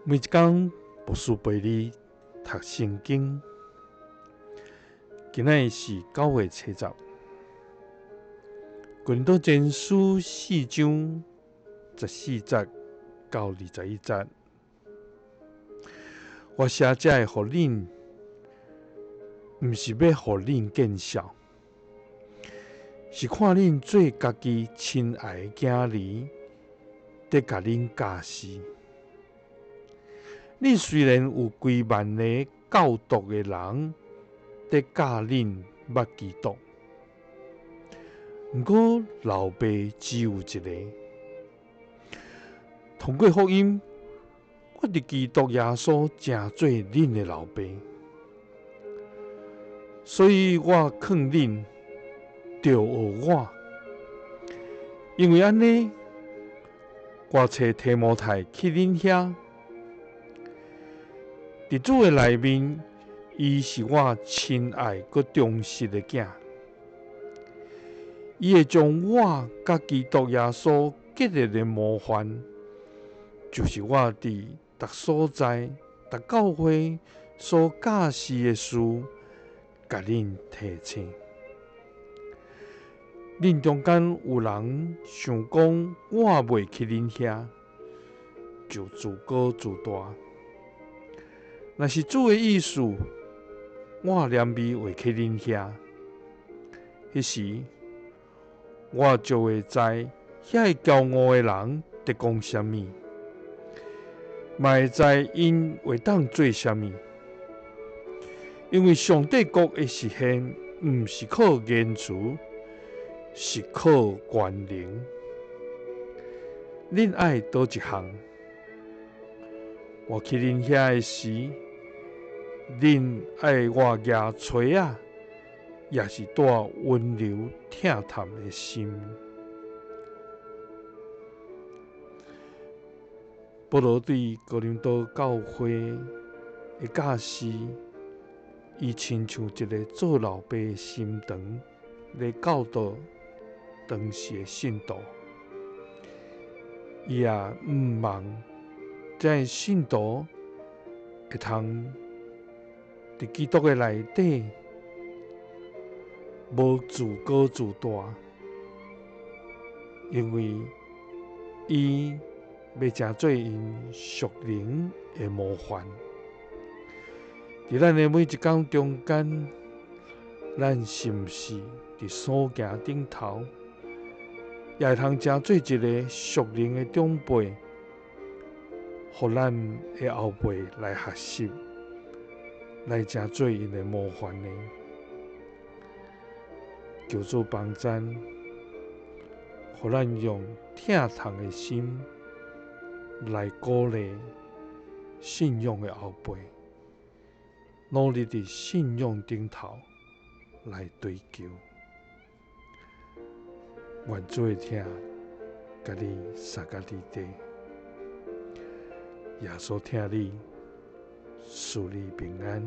每一工牧師陪你讀聖經，今仔日是9月初10，哥林多前書四章14節到21節。我寫這个予恁，毋是欲予恁見笑，是看恁做家己親愛的囝兒，佇共恁教示。恁雖然有幾萬个教導的人佇教恁捌基督，毋過老爸只有一个。通過福音，我佇基督耶穌成做恁的老爸，所以我勸恁著學我，因為按呢，我揣提摩太去恁遐。佇主的內面，伊是我親愛閣忠實的囝，伊會將我佮基督耶穌結連的模範，就是我佇逐所在、逐教會所教示的事，共恁提醒。恁中間有人想講我袂去恁遐，就自高自大。若是主的意思，我連未會去恁遐。彼時，我就會知遐个驕傲的人佇講啥物，嘛會知𪜶會當做啥物。因為上帝國的實現，毋是靠言辭，是靠權能。恁愛佗一項？我去恁遐的時，恁愛我舉錘仔，抑是帶溫柔疼痛的心。保羅對哥林多教會的教示，伊親像一个做老爸的心腸來教導當時的信徒，伊也毋望這信徒會通佇基督的內底無自高自大，因為伊欲成做𪜶屬靈的模範。佇咱的每一工中間，咱是毋是佇所行頂頭，也會通成做一个屬靈的長輩，予咱的後輩來學習，來成做𪜶的模範呢？求主幫咱，予咱用疼痛的心來鼓勵信仰的後輩，努力佇信仰頂頭來追求。願主的疼共你相佮佇底，耶穌疼你，賜你平安。